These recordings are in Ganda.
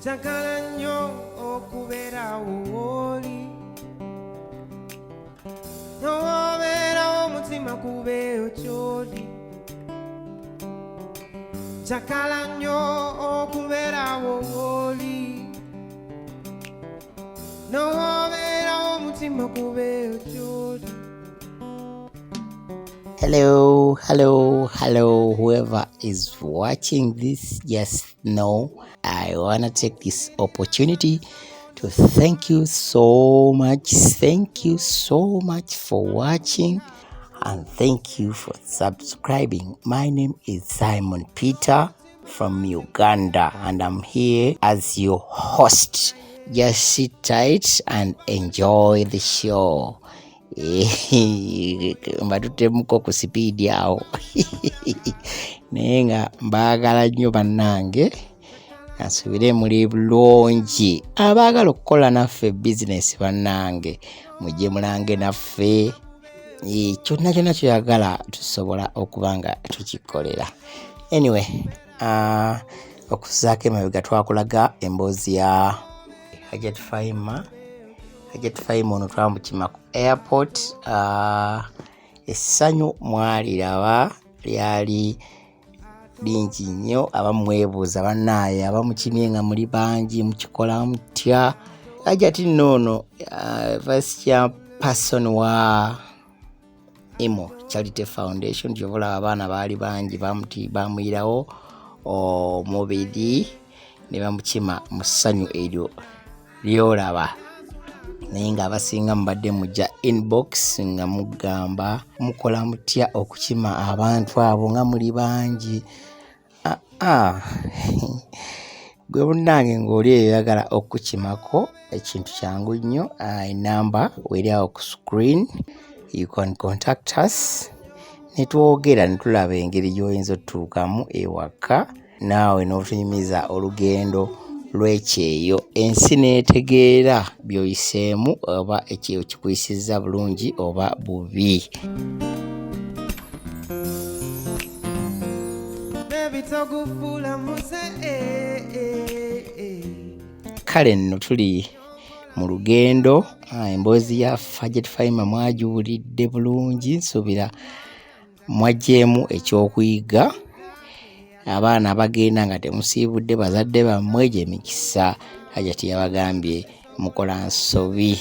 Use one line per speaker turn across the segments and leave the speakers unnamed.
Njagala nnyo okubeerawo wooli, nowobeerawo omutima kubeeyo kyoli. Njagala nnyo okubeerawo wooli, nowobeerawo omutima kubeeyo kyoli.
Hello, hello, hello, whoever is watching this, just know I want to take this opportunity to thank you so much. Thank you so much for watching and thank you for subscribing. My name is Simon Peter from Uganda and I'm here as your host. Just sit tight and enjoy the show. Mbatutemuko ku sipiidi awo, naye nga mbaagala nnyo bannange, nsubire muli bulungi. Abaagala okukola naffe bizinesi bannange, mujje mulange naffe. Kyonna kyonna kyoyagala tusobola okuba nga tukikolera. Anyway, okuzaako emabega twakulaga emboozi ya Hajat Faima. Hajat Faima ono twamukima ku airport. Essanyu mwaliraba lyali lingi nnyo. Abamwebuuza bannaaye abamukimye nga muli bangi, mukikola mutya? Hajat nno ono vice chairperson wa Imo Charity Foundation. Kyova olaba abaana baali bangi, bamuyirawo omubiri ne bamukima mu ssanyu eryo lyolaba. Naye ng'abasinga mubadde mujja inbox nga mugamba mukola mutya okukima abantu abo nga muli bangi. Gwe munnange ng'oli eyo oyagala okukimako, ekintu kyangu nnyo. Enamba weri awo ku screen, you can contact us ne twogera ne tulaba engeri gy'oyinza otutuukamu ewaka naawe n'otunyumiza olugendo lw'ekyeyo, ensi n'etegeera by'oyiseemu oba ekyeyo kikuyisizza bulungi oba bubi. Kale nno tuli mu lugendo. Emboozi ya Hajat Faima mwagiwulidde bulungi, nsuubira mwaggyeemu ekyokuyiga. Abaana abagenda nga temusiibudde bazadde bammwe, gy'emikisa Hajat yabagambye mukola nsobi.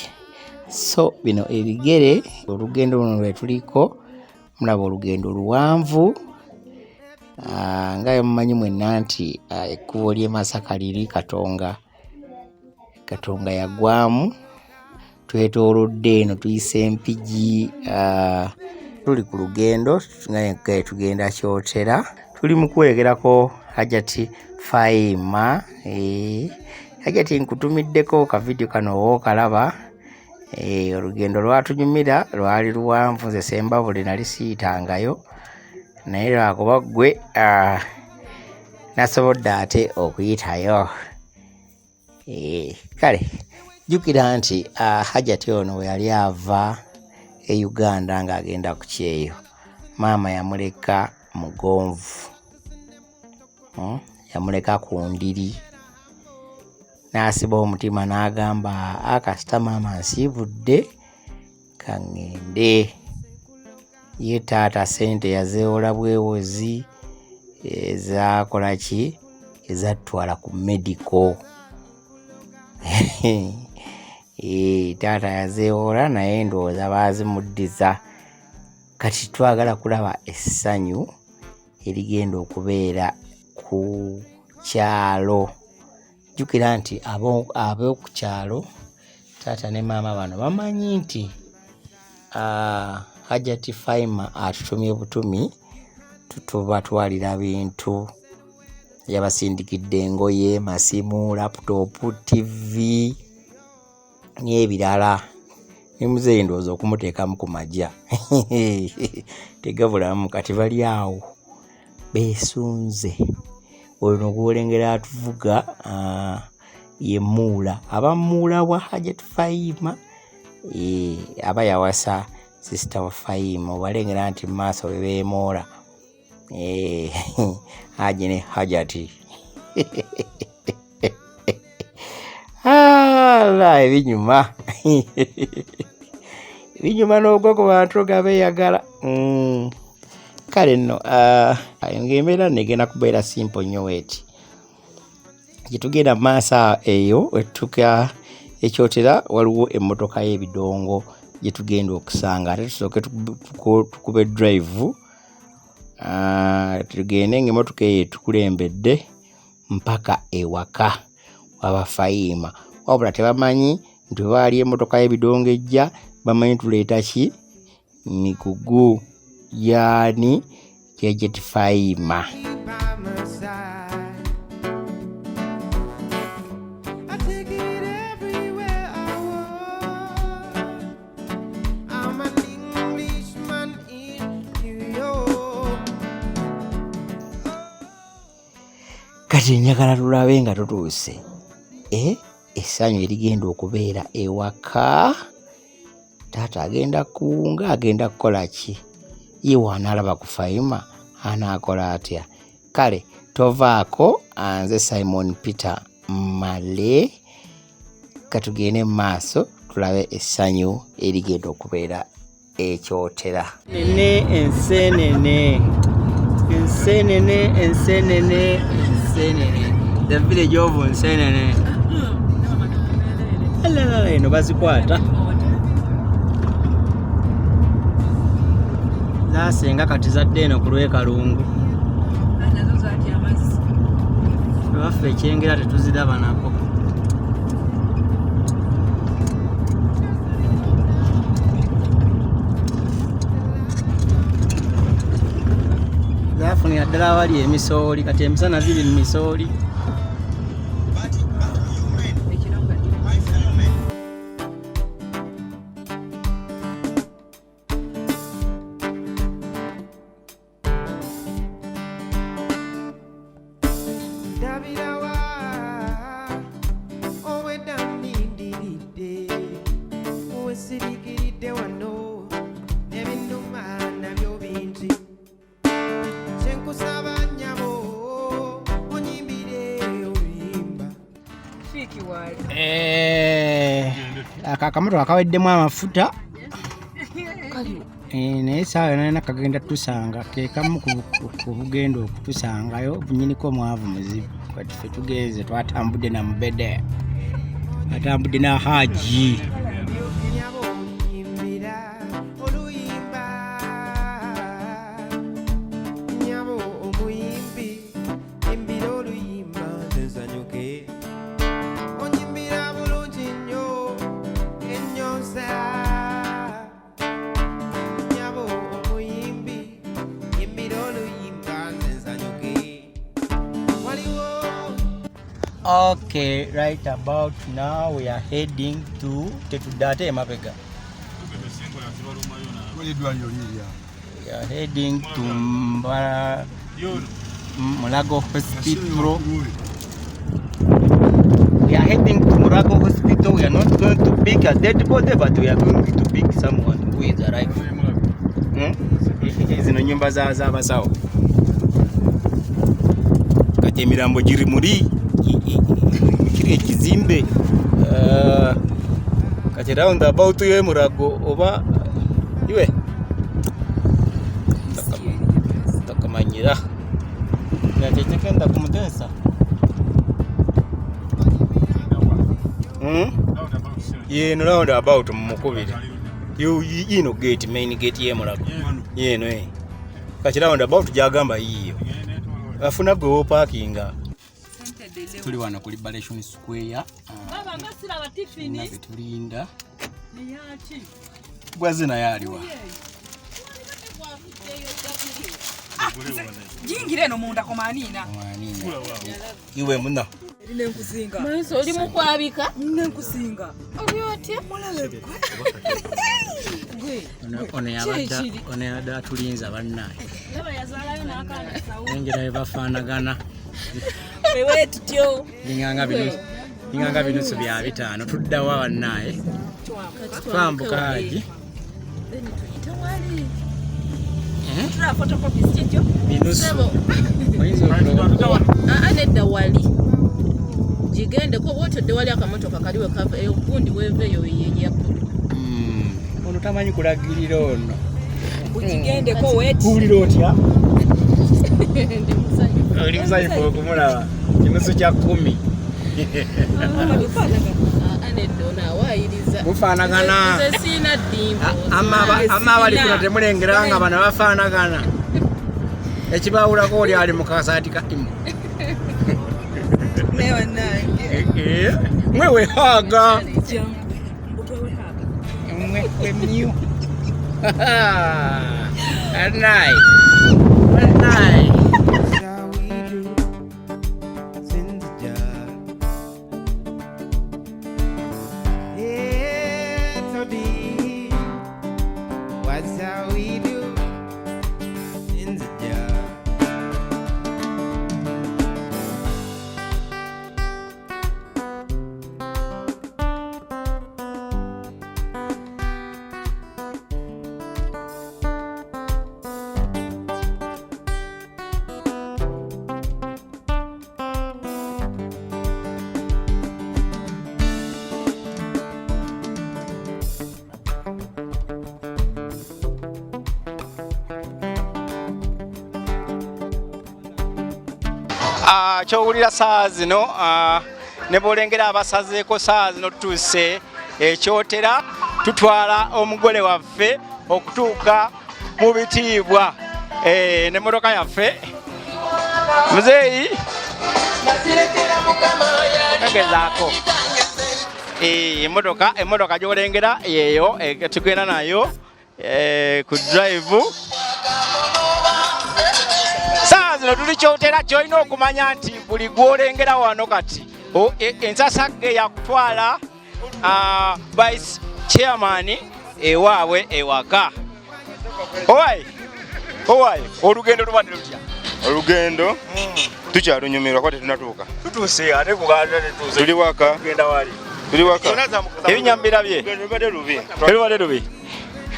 So bino ebigere, olugendo luno lwe tuliko, mulaba olugendo luwanvu. Nga mumanyi mwenna nti ekkubo ly'e Masaka liri Katonga, Katonga yagwamu, twetoolodde eno tuyise Mpigi. Tuli ku lugendo nga tugenda Kyotera, tuli mu kwerekerako Hajat Faima. Hajat nkutumiddeko ka vidiyo kano w'okalaba. Olugendo lwatunyumira, lwali luwanvu, nze Sembabule nali siyitangayo, naye lwakuba ggwe nasobodde ate okuyitayo. Kale jjukira nti Hajat ono bwe yali ava e Uganda ng'agenda ku kyeyo, maama yamuleka mugonvu, yamuleka ku ndiri n'asiba omutima n'agamba, kasita maama nsiibudde ka ŋŋende. Ye taata ssente yazeewola bwewozi, ezaakola ki, ezattwala ku medical. Taata yazeewola naye ndowooza baazimuddiza. Kati twagala kulaba essanyu erigenda okubeera ku kyalo. Jjukira nti ab'oku kyalo taata ne maama bano bamanyi nti Hajat Faima atutumye butumi tutubatwalira bintu. Yabasindikidde engoye, masimu, laptop, TV n'ebirala. Ne muzeeyi ndowooza okumuteekamu ku magya tegabulamu. Kati bali awo beesunze. Ono gw'olengera atuvuga ye Muula, aba Muula wa Hajat Faima. Aba yawasa sister wa Faima, obalengera nti mu maaso be beemoola. Haji ne Hajati. Ala ebinyuma binyuma n'ogwa ku bantu nga beeyagala. Kale nno ng'embeera nno egenda kubeera simple nnyo bw'eti. Gye tugenda mu maaso eyo wetutuuka ekyotera waliwo emmotoka y'ebidongo gye tugenda okusanga ate tusooke tukube drive tugende ng'emmotoka eyo etukulembedde mpaka ewaka waba Fahima. Wabula tebamanyi nti bwe baali emmotoka y'ebidongo ejja bamanyi tuleeta ki migugu gy'ani Hajjati Fahima.
By my side. I take it everywhere I want. I'm an Englishman in New York.
Kati njagala tulabe nga tutuuse essanyu erigenda okubeera ewaka. Taata agenda kuwunga, agenda kukola ki? Ye bw'anaalaba ku Fahima anaakola atya? Kale tovaako, nze Simon Peter Male, katugende mu maaso tulabe essanyu erigenda okubeera ekyotera. Nene ensenene, ensenene, ensenene, ensenene, the village of Nsenene. Alalala eno bazikwata zasenga kati zadde eno ku lw'ekalungu ewaffe ekyengera tetuziraba nako. Zafunira ddala awali emisooli kati emisana ziri mu misooli.
Ndabirawa obwedda nnindiridde wesiriikiridde wano n'ebinuma nabyo bingi kyenkusaba nnyabo onyimbire oluyimba.
Ako akamotoka kaweddemu amafuta. Naye essaawa yonna yonna kagenda tusanga ke kamu ku bugenda okutusangayo nnyiniko mwavu muzibu. Kati ffe tugenze twatambudde na mubede, atambudde na Haji.
Nnyabo onyimbira oluyimba nnyabo omuyimbi nyimbira oluyimba nze nsanyuke onyimbira bulungi nnyo ennyonsa nnyabo omuyimbi nyimbira oluyimba nze nsanyuke waliwo.
Okay, right about now we are heading to tetudde ate emabega. We are heading to Mbara Mulago Hospital. We are heading to Mulago Hospital. We are not going to pick a dead body, but we are going to pick someone who is alive. Zino nyumba za z'abasawo. Kati emirambo giri muri kiri ekizimbe. Kati round about ye Mulago oba iwe takamanyira nakyekigenda kumuteesa. Yeno round about mumukubire yino gate, main gate ye Mulago yeno kati round about gyagamba yiyo afuna gwe wopakinga. Tuli wano ku Liberation Square nabwe tulinda gwaze naye aliwa.
Jingira eno munda komaniina.
Iwe muna
Nenkusinga.
Maiso oli mukwabika.
Nenkusinga.
Oli otya?
Mulabe gwe. Gwe.
Ono yabadde atulinza bannaye.
Laba yazaalayo n'akaana kasawo.
Engera bye bafaanagana.
Wewe tutyo.
Linganga binusu bya bitaano tuddawa bannaye. Twambuka Haji.
Then tuyite wali.
Tulaba photocopies kyekyo.
Binusu
Sebo.
oyinza okulowooza
Aa nedda wali. Gigendeko bwotodde wali akamotoka kali wekava egundi weva eyo yeyabbulu.
Ono tamanyi kulagirira ono.
Ukigendeko weti.
Kuwulira otya?
Ndi musanyufu.
Oli musanyufu okumulaba. Kinusu kya 10.
Nedda ono awaayiriza.
Mufaanagana.
Nze siina ddimbo.
Ama abali kuno temulengera nga bano bafaanagana. Ekibawulako oli ali mu kasaati ka imu.
Naye bannange.
Mwe wehaaga.
Jangu. Mbutwe wehaaga.
Mwe wemyu. Anayi. Anayi.
Shall we do Zinzija? Yeah, Tony. What shall we do? Zinzija.
Kyowulira saawa zino, ne bw'olengera abasazeeko saawa zino tutuuse ekyotera, tutwala omugole waffe okutuuka mu bitiibwa. N'emmotoka yaffe muzeeyi kagezaako. Emmotoka gy'olengera yeeyo, tugenda nayo ku drive. Saawa zino tuli kyotera. Kyolina okumanya nti buli gw'olengera wano kati ensasagge yakutwala vice chairman ewaabwe ewaka. Owaye, owaye, olugendo lubadde lutya?
Olugendo tukyalunyumirwa kuba tetunatuuka.
Tutuuse ate kuganda tetuuse.
Tuli waka.
Tugenda wali.
Tuli waka.
Ebinyambira bye.
Olugendo lubadde lubi.
Lubadde lubi.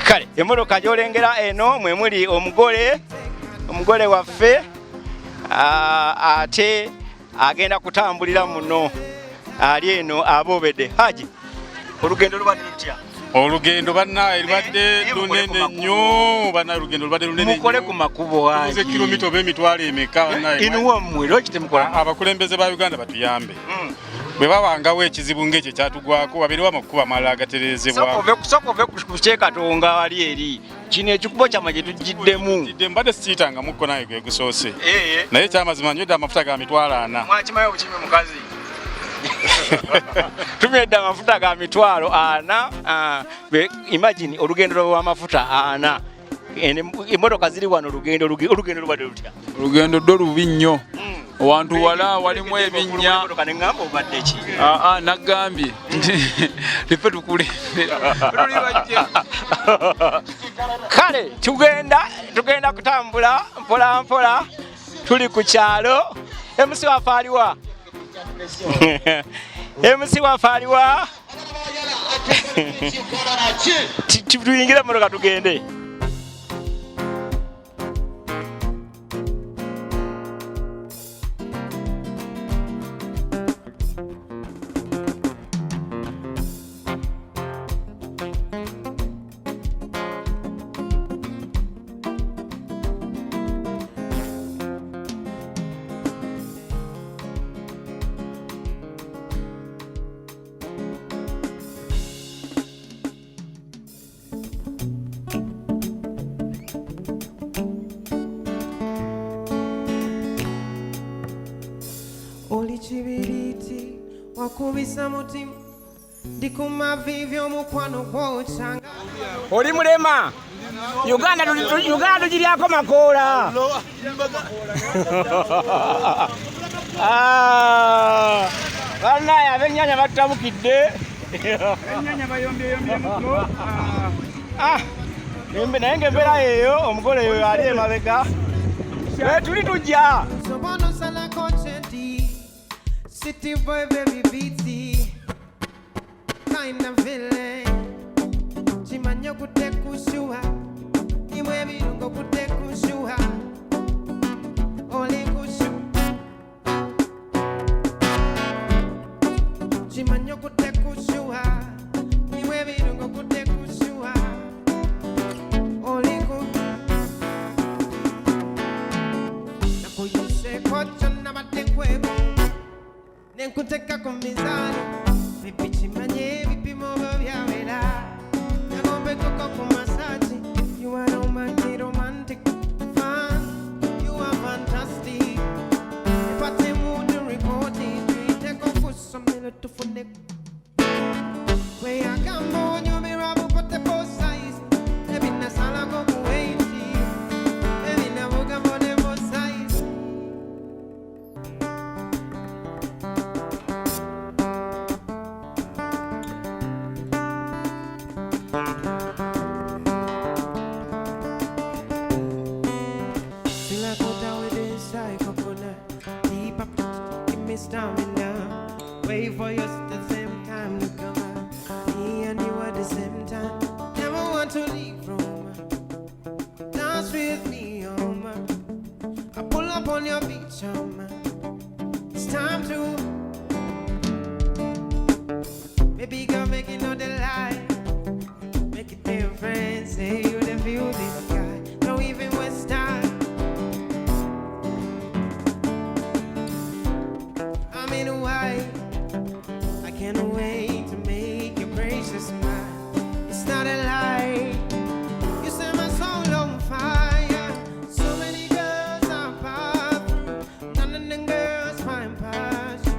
Kale emmotoka gy'olengera eno mwe muli omugole waffe, ate agenda kutambulira muno ali eno aboobedde. Haji, olugendo lubadde lutya?
Olugendo bannaye lubadde
Naye mukole ku
lunene
makubo.
nnyo, bannaye olugendo lubadde lunene
Mukole
nnyo.
ku makubo, Haji.
Tubuze kilomita oba emitwalo emeka, bannaye.
Inuwa mmwe lwaki temukola?
Abakulembeze ba Uganda batuyambe. Bwe babangawo ekizibu ng'ekyo ekyatugwako, wabeerewo amakubo amalala agatereezebwako.
Sooka ove ku kyekatonga wali eri. Kino ekikubo kyammwe gye tugiddemu.
Gidde mbadde sikiyitangamukko naye gwe gusoose. Naye ekyamazima nywedde amafuta ga 40,000.
Mwakimayo obukimi mukazi. Tunywedde amafuta ga 40,000. Imagine olugendo lw'amafuta 4. Emmotoka ziri wano, olugendo lubadde lutya?
Olugendo ddo lubi nnyo. Wantu wala walimu ebinnya.
Emmotoka ne ŋŋamba obadde ki?
Nagambye nti ffe tukulembera. Tuli bajje.
Kale tugenda kutambula mpola mpola, tuli ku kyalo. MC waffe aliwa? MC waffe aliwa? Tuyingire emmotoka tugende.
Oli kibiriti wakubisa mutima ndi ku maviivi omukwano gwokyanga.
Oli mulema. Uganda Uganda tugiryako makoola. Bannaye ab'ennyanja batutabukidde. Naye ng'embeera yeeyo, omugole oyo ali emabega. Tuli tujja.
Sobono salako chendi City boy baby BT kind of feeling Chimanya kute kushuha Imwe birungo kute kushuha Oli kushu Chimanyo kutekushua niwe birungo kutekushua oliko nakuyise kocho nabatekwego nenkuteka ku mizani bipi chimanye bipimo byawera nagombe koko ku masaji. You are romantic, romantic fun. You are fantastic. Ipate mudu reporting tuiteko kusomelo tufune weyagamba onyumirwa bukote size ebinasalako kuweinti ebinabugambo ne size. Feel like what I would inside coconut. Deep up, give me stamina. Wait for you at the same time to come out. Me and you at the same time. Never want to leave Rome. Dance with me, oh my. I pull up on your beach, oh my. It's time to. Baby girl, making all the lie. Make it different. Say you the feel this guy. Don't even waste time. I'm in a way. I can't wait to make your precious mine. It's not a lie. You set my soul on fire. So many girls I pass through. None of them girls find passion.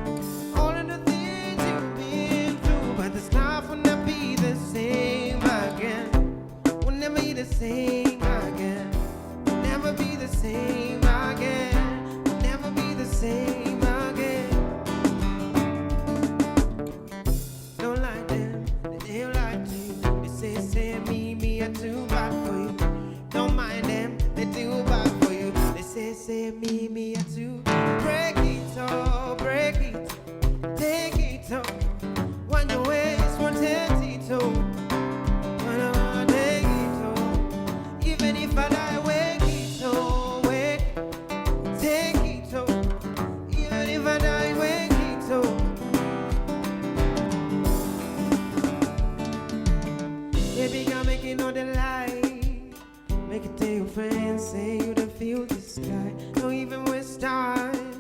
All of the things you've been through, but this life will not be the same again. Will never be the same again. Never be the same again. Will never be the same again. Don't like them, they don't like you. They say, say me, me are too bad for you. Don't mind them, they too bad for you. They say, say me, me are too. Break it all, break it, take it all. One your ways, one take it all. Wanna take it all. Even if I die, wake it all, wake, take it all. Even if I die, wake it all. Baby, girl, making all the light. Make it to your friends, say you don't feel this guy. Don't even waste time.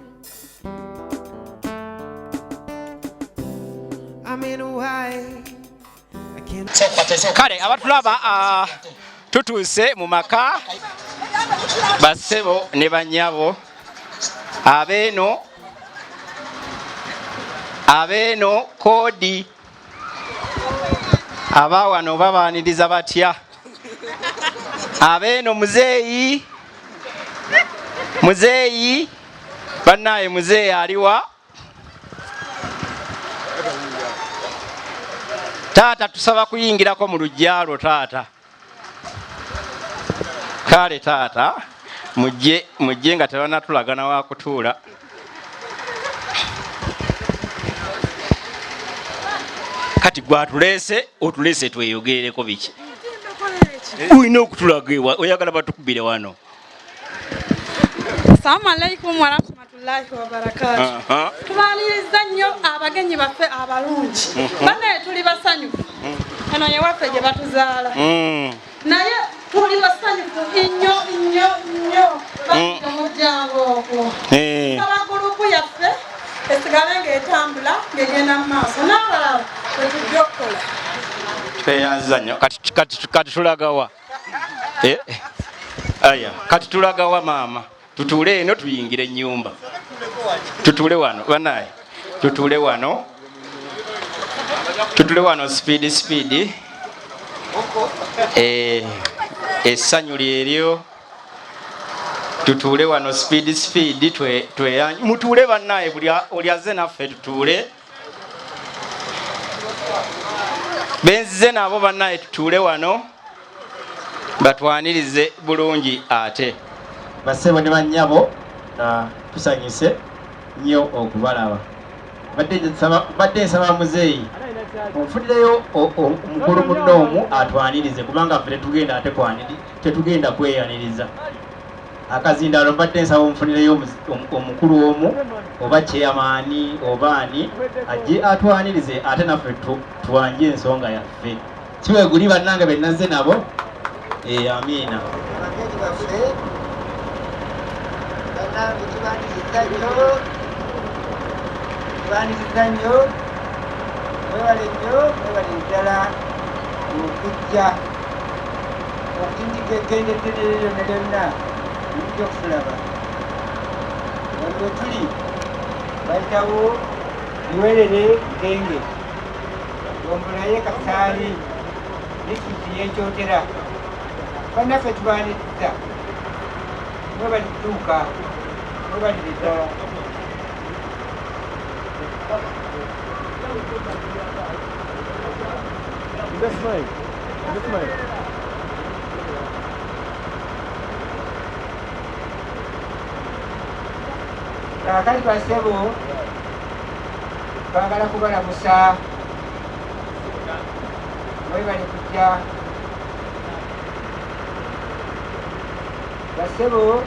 I'm in a way. I can't.
Kale abatulaba, tutuuse mu maka, bassebo ne bannyabo abeeno koodi abawano babaaniriza batya abeeno muzeeyi muzeeyi bannaaye muzeeyi aliwa taata tusaba kuyingirako mu luggya lwo taata. Kale taata mujje mujje nga tebannatulagana wa kutuula. Kati gwatuleese otuleese tweyogerereko biki? Olina okutulaga ewa oyagala batukubire wano.
Assalamu alaikum warahmatullahi wabarakatuh. Tubaaniriza nnyo abagenyi baffe abalungi. Bannaye tuli basanyufu. Eno ye waffe gye batuzaala. Naye tuli basanyufu nnyo nnyo nnyo. Batujja omulyango ogwo. Nsaba group yaffe esigale ng'etambula ng'egenda mu maaso n'abalala bwe tujja okukola.
Tweyanziza nnyo. Kati tulagawa? Aya, kati tulagawa maama? Tutuule eno tuyingire ennyumba. Tutuule wano banaye. Tutuule wano. Tutuule wano speed speed. Essanyu lyeryo. Tutuule wano speed speed twe mutuule bannaye buli oli azze naffe tutuule. Benzize nabo bannaye tutuule wano batwanirize bulungi ate. Bassebo ne bannyabo, tusanyuse nnyo okubalaba. Badde nsaba muzeeyi onfunireyo mukulu munno omu atwanirize kubanga ffe tetugenda ate tetugenda kweyaniriza.
Akazindaalo mbadde nsaba omunfunireyo omukulu omu oba chairman oba ani ajje atwanirize ate naffe tuwanje ensonga yaffe. Kiweguli bannange be nazze nabo. Amiina.
Abagenyi baffe bannange tubaniriza nnyo, tubaniriza nnyo, mwebale nnyo, mwebale ddala okujja okutindika eggendo eddene lyonna lyonna mujja okutulaba. Wano we tuli bayitawo Luwerere Nkenge, Gombolola Kasaali, disitulikiti y'e Kyotera. Bannaffe tubaniriza, mwebale kutuuka, mwebalire ddala. Kaakati bassebo twagala kubalamusa, mwebale kujja. Bassebo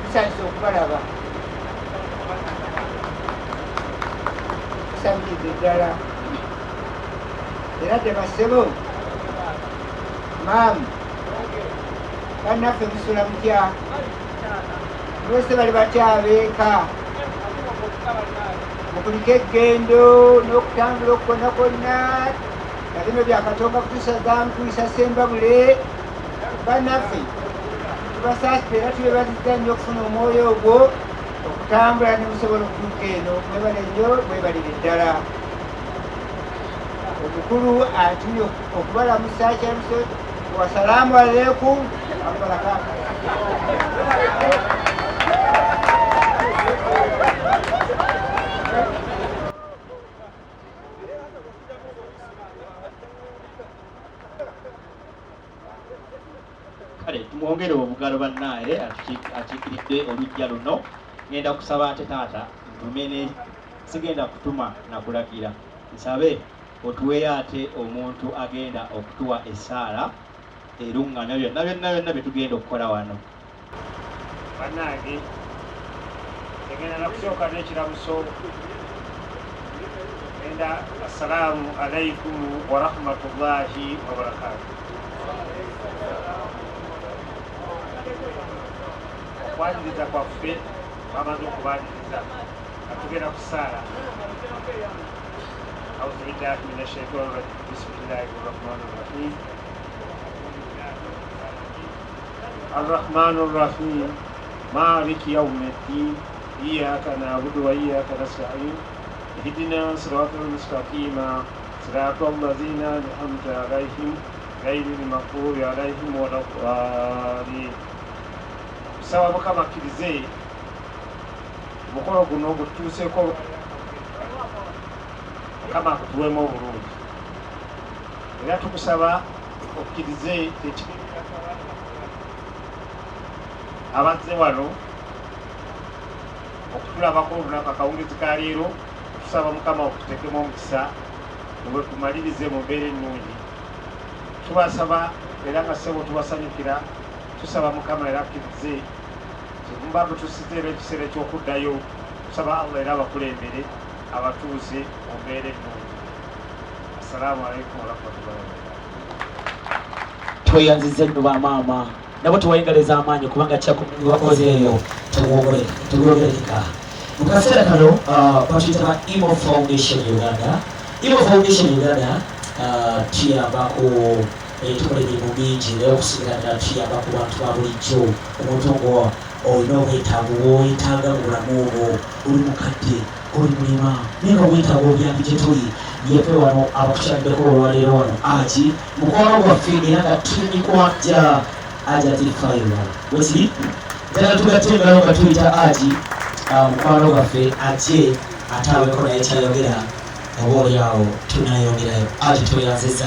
tusanyuse okubalaba, tusanyukidde ddala. Era te bassebo, maamu bannaffe musula mutya? Mwese bali batya abeeka? Mukulike eggendo n'okutambula okukonna kwonna, na bino byakatonga kutusazaamu tuyisa Ssembabule. Bannaffe tubasaasira era tubeebazizza nnyo okufuna omwoyo ogwo okutambula ne musobola okutuuka eno. Mwebale nnyo, mwebalire ddala. Omukulu atumye okubalamusa kyamuso. Wasalaamu aleikum wabarakatuh.
Kale tumwongere obugalo bannaaye akiikiridde oluggya luno. Ngenda kusaba ate taata ntume, sigenda kutuma nakulagira, nsabe otuweeyo ate omuntu agenda okutuwa essaala eruŋŋamya byonna byonna byonna bye tugenda okukola wano.
Bannange, ngenda nakusooka n'ekiramuso. Ngenda assalaamu alaikum warahmatullahi wabarakatuh. Okwaniriza kwaffe bamaze okubaniriza, atugenda kusaala. Auzu billahi minash shaitani rajim. Bismillahi rahmani rahim. Arrahmani rahim. Maliki yawmiddin. Iyyaka na'budu wa iyyaka nasta'in. Ihdina siratal mustaqima. Siratal ladzina an'amta alaihim ghayril maghdubi alaihim waladdallin. Kusaba Mukama akkirize omukolo guno gutuuseeko, Mukama akutuweemu obulungi. Era tukusaba okkirize ekibiina abazze wano okutulabako olunaku akawungezi ka leero. Tusaba Mukama okututeekemu omukisa bwe tumalirize mu mbeera ennungi. Tubasaba era nga ssebo tubasanyukira, tusaba Mukama era akkirize muba mutusize era ekiseera eky'okuddayo. Tusaba Allah era abakulembere abatuuze mu mbeera ennungi. Assalaamu alaikum warahmatullahi wabarakatuh.
Tweyanziza nno bamaama nabo tuwayengaleza amaanyi kubanga kyabakozeeyo tewoogereka. Mu kaseera kano batuyita ba Imo Foundation Uganda. Imo Foundation Uganda tuyambako, tukola emirimu mingi, naye okusingira ddala tuyamba ku bantu ba bulijjo. Omuntu nga olina obwetaavu bw'oyetaaga mu bulamu obwo, oli mukadde, oli mulima, naye nga obwetaaga obuyambi, gye tuli yefe wano abakukyaliddeko olwaleero wano agi mukwano gwaffe era nga tulikwajja Ajati Fairo wekiri ddala. Tugatte engalo nga tuyita Aji mukwano gwaffe ajje ate aweko naye kyayogera, oba oliawo tunayongerayo. Aji, tweyanziza,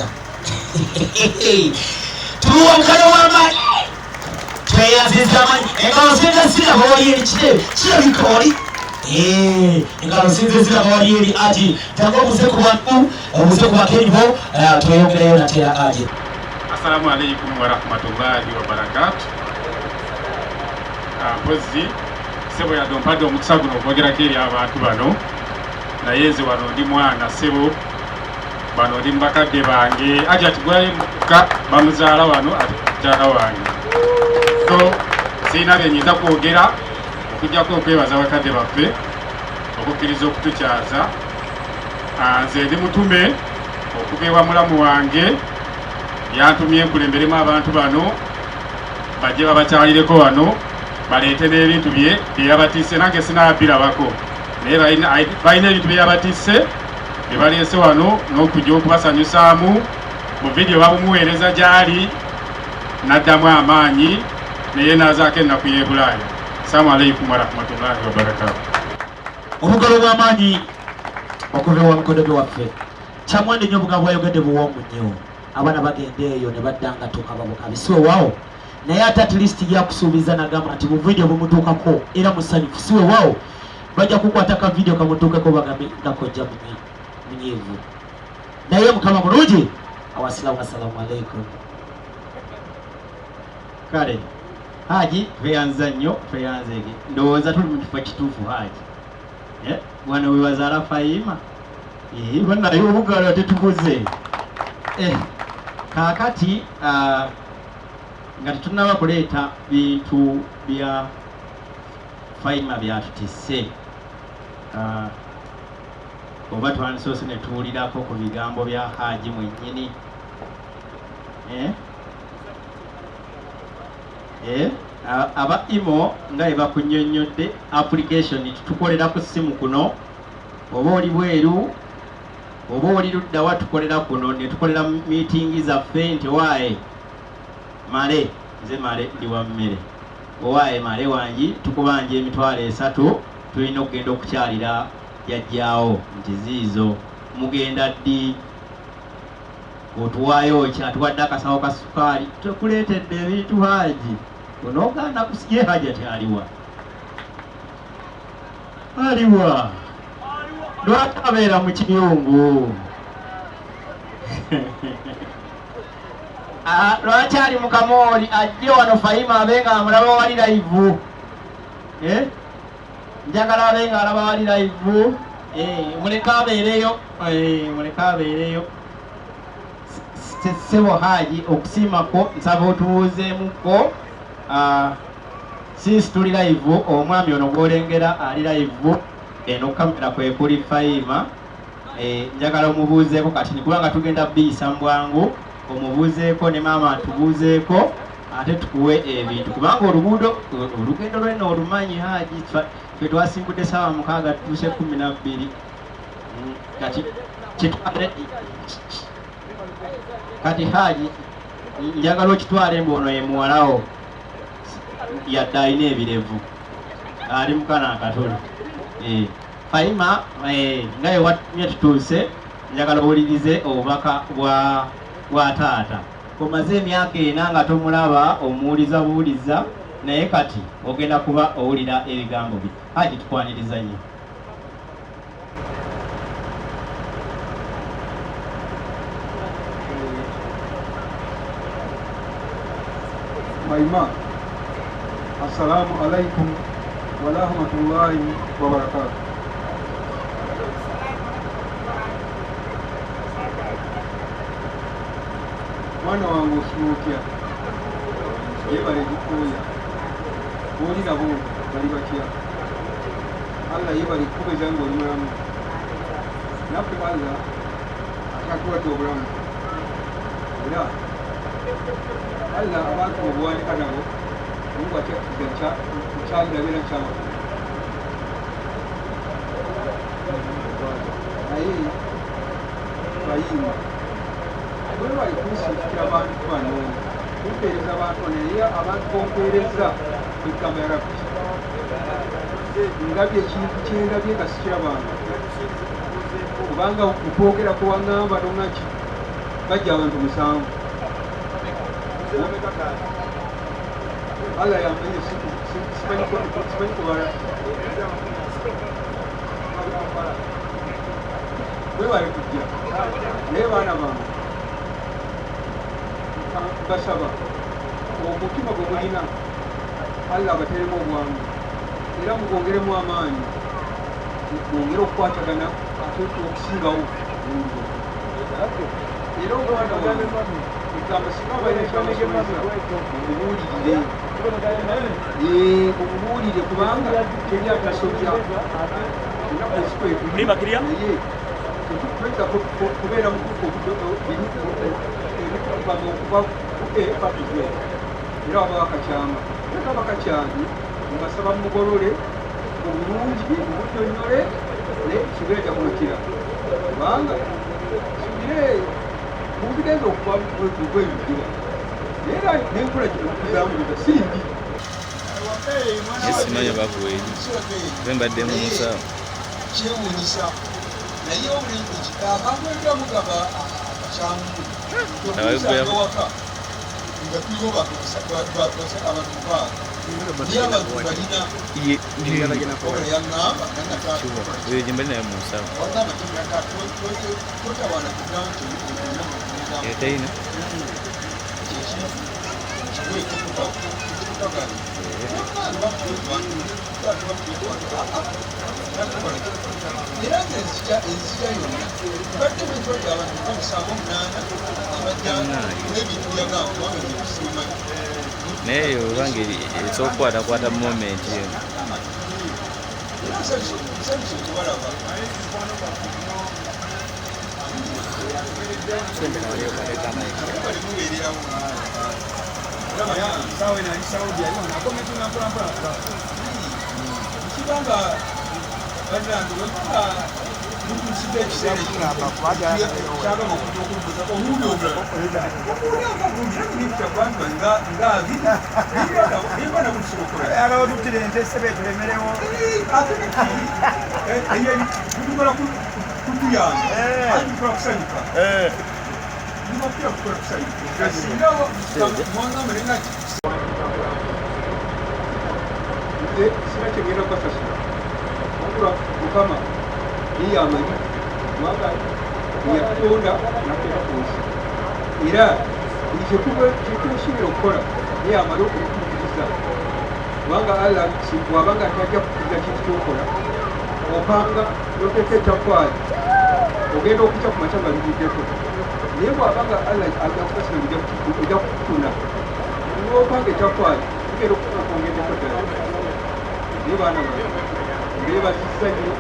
tuwa mukano w'amaanyi, tweyanziza amaanyi. Engalo zinga ziraba wali eri kitebe kirabika wali. Engalo zinze ziraba wali eri. Aji, tanga obuze ku bantu, obuze ku bakenyi bo, tweyongerayo natera Aji.
Assalamu alaikum warahmatullahi wabarakatuh. Mpozi ssebo yadde ompadde omukisa guno okwogerako eri abantu bano, naye nze wano ndi mwana ssebo, bano ndi mubakadde bange. Aja tigwayo muka bamuzaala wano ate mukyala wange, so sirina bye nnyinza kwogera okuggyako okwebaza bakadde baffe okukkiriza okutukyaza. Nze ndi mutume okuva ewa mulamu wange, yantumye nkulemberemu abantu bano bajje babakyalireko wano baleete n'ebintu bye bye yabatisse. Nange sinaabirabako, naye balina ebintu bye yabatisse bye baleese wano n'okujja okubasanyusaamu. Mu vidiyo babumuweereza gy'ali n'addamu amaanyi naye n'azaako ennaku y'e Bulaaya. Assalamu alaikum warahmatullahi wabarakatuh.
Obugalo bw'amaanyi okuva ewa mukodomi waffe kyamwandi nnyo, obugambo bwayogedde buwongu nnyo. Abaana bagenda eyo ne badda nga tukaba bukabi, si wewaawo, naye ate at least yakusuubiza nagamba nti mu vidiyo bumutuukako era musanyufu, si wewaawo. Bajja kukwata ka vidiyo kamutuukeko bagambe nga kojja munyiivu, naye Mukama mulungi. Awasilamu, assalamu alaikum.
Kale Haji, tweyanza nnyo, tweyanzeege. Ndowooza tuli mu kifo kituufu Haji. Wano we bazaala Fayima. Bannaye obugalo tetubuze. Kaakati nga tetunnaba kuleeta bintu bya Fayima byatutisse, oba twandisoose ne tuwulirako ku bigambo bya Haji mwennyini. Aba Imo nga bwe bakunnyonnyodde application tukolera ku ssimu kuno, oba oli bweru oba oli luddawa, tukolera kuno ne tukolera meeting zaffe nti owaaye male, nze male ndi wa mmere, owaaye male wangi tukubanja 30,000, tulina okugenda okukyalira jjajjaawo nti ziizo, mugenda ddi, otuwaayo ki, atuwadde akasawo ka sukaali, tukuleetedde ebintu Haji, onoogaana kusiye. Haji ati aliwa, aliwa, lwaki abeera mu kiyungu? Lwaki ali mu kamooli? Ajje wano Fahima abe nga amulaba wali live. Njagala abe nga alaba wali live. Muleke abeereyo, muleke abeereyo. Ssebo Haji, okusiimako nsaba otubuuzeemukko. Since tuli live, omwami ono gw'olengera ali live eno kamera kwe kuli Fahima. Njagala omubuuzeeko kati kubanga tugenda biyisa mu bwangu, omubuuzeeko ne maama atubuuzeeko ate tukuwe ebintu, kubanga oluguudo olugendo lweno olumanyi Haji. Ffe twasimbudde 6:00, tutuuse 12. Kati kitwale, kati Haji njagala okitwale mbu ono ye muwalawo, yadde alina ebirevu ali mukana akatuli. Fahima, nga yewatumye tutuuse, njagala owulirize obubaka bwa taata. Omaze emyaka 4 nga tomulaba, omuwuliza buwuliza, naye kati ogenda kuba owulira ebigambo bye. Haji, tukwaniriza nnyo.
Maima, assalamu alaikum warahmatullahi wabarakatuh. Mwana wange osula otya? Yebale gikooya booli nabo bali batya? Allah yebale kukubeza nga oli mulamu, naffe Allah akyatuwadde obulamu, era Allah abantu obuwanika nabo Mungu akyakkiza nkyalirabira nkyabakulu, naye bayimba webali kunsindikira abantu bano kumpeereza abantu bano, naye abantu bompeereza kwegamba ya Rabbi, ndabye ekintu kyendabye nga sikirabanga, kubanga mukwogera kuwaŋŋamba nonga nti bajja abantu 7. Allah yamanye, simanyi kubala. Webale kujja, naye baana bange Basaba omutima gwe mulina Allah abateremu obwangu era mugwongeremu amaanyi, mwongere okukwatagana ate okusingawo. Era omwana wange egamba singa abalina kyamusomesa mumubuulirire, mumubuulire kubanga teri atasobya. Ennaku ezikwetuli naye tetuyinza kubeera mutuufu ebituvama okuva ku A paka Z, era waba wakakyama era kaba kakyamye mbasaba mugolole mu bulungi, mumunyonnyole naye kibeera ajja kumatira kubanga subire mubigenza okuva bwebijjira naye era n'enkola gino tuzamuliza si mbi.
Simanyi bakuweeri nze mbadde mu musawo.
Kyewuunyisa naye akantu mugaba akakyamu tokuusanga waka nga tuliwo abantu mukaaga naye abantu balina yaŋŋamba
Eyo gye mbadde nayo mu nsawo.
Wagamba totawaana kugamba nti
Eyo terina.
Era nga enzija yonna badde bwetwadde abantu nga musanvu omunaana abajja n'ebintu byagamba kubanga nze bisimanyi.
Naye eyo oba ngeri esobola okukwatakwata moment eyo.
Era nsanyuse okubalaba. Bali mubeererawo. Kibanga bannange bwemba mutuusiza ekiseera kyagamba okujja okumbuuza omulundi omulala okuwulanga bulungi era nyini kyakwanga nga abiri nimba nabutusobola ate tukola kutuyamba ate tukola kusanyuka nibapira kukola kusanyuka singa mwangamba nenga nze sina kyengenda kubasasula wabula Mukama ye yamanyi kubanga yatutonda nakuteeka ku nsi era buli kyetusuubira okukola ye yamala okutuukiriza kubanga Allah bw'abanga tajja kukkiriza kintu kyokola opanga noteeka ettaffaali ogenda okukya ku makya nga livuddeko naye bw'abanga Allah ajja kukusasira ojja kukufuna n'opanga ettaffaali tugenda okufuna kwongeddeko ddala. Naye baana bange mbeebazizza nnyo,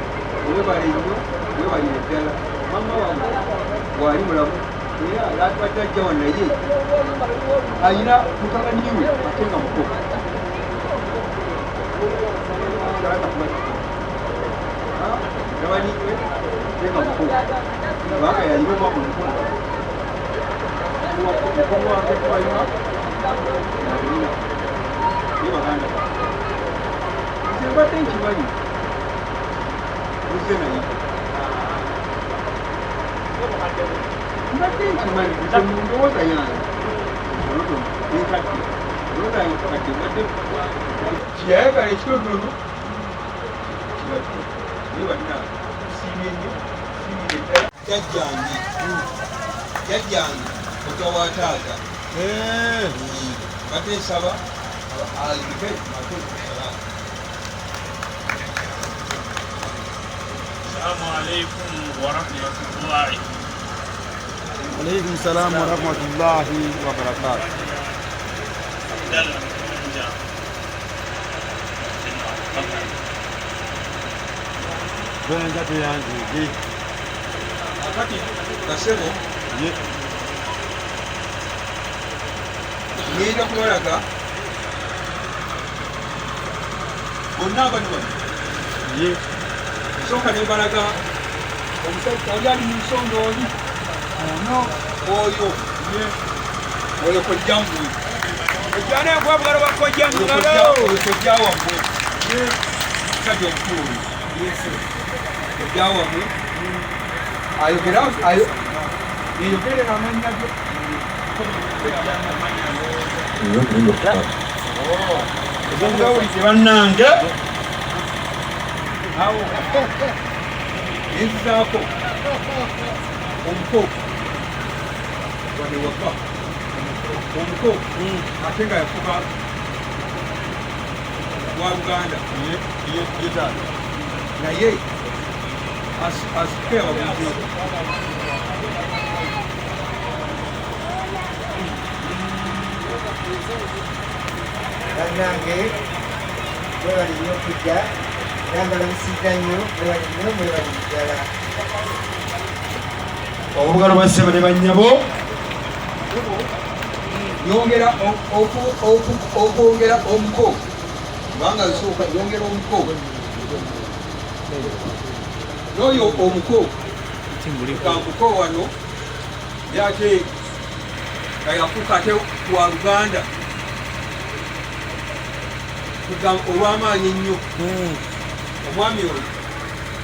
mwebale nnyo, mwebalire ddala. Maama wange bw'ali mulamu era yatubadde ajja wano naye ayina mutabani we ate nga muto mutabani we ate nga muto kubanga yalina omwaka omukono mukono wange twalina nalina naye baganda bange nze mbadde nkimanyi muze naye mbadde nkimanyi nze mu ndowooza yange ntonotono nenkadde ndowooza yange nkadde mbadde kiyayagala ekitonotono kibadde naye balina tusiimye nnyo tusiimire ddala. Jjajjange jjajjange kojja wa taata mbadde nsaba ayimike ate okusalamu.
Assalamu alaikum warahmatullahi.
Alaikum salam warahmatullahi wabarakatuh.
Abdallah Mkunja.
Bwenja tuyanzige.
Akati kasebo ngenda kubalaga bonna abali wano. Nsooka ne mbalaga omusajja oli ali mu nsonda oli ono oyo oyo kojja mmwe oyo kojja wammwe omusajja omukulu oyo kojja wammwe ayogera yeyogerera amannya ge. Gawulidde bannange awo nenzizaako omuko wano waka Omuko ate nga yafuka wa Buganda ye taata naye asituke ababuuzeeko.
Bannange mwebale nnyo okujja era mbalamusizza nnyo, mwebale nnyo, mwebale ddala.
Obugalo bwa ssebo ne bannyabo.
Yongera okwongera omuko kubanga nsooka yongera omuko n'oyo omuko kambuko wano yate nga yafuuka ate wa Luganda olw'amaanyi ennyo. Omwami oyo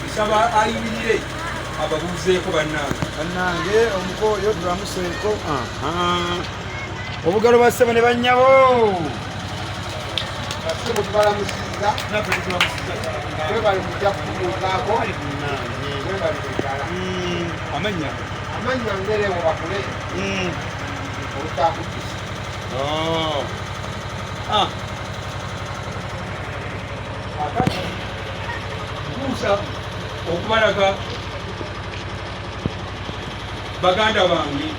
nsaba ayimirire ababuuzeeko bannange.
Bannange omuko oyo tulamuseeko. Obugalo bwa ssebo ne bannyabo.
Bassebo tubalamusizza, mwebale kujja kutubuuzaako, mwebale ddala.
Amannya
Amannya ngerewo bakule olutaakujjusa.
Akati ntuusa okubalaga baganda bange,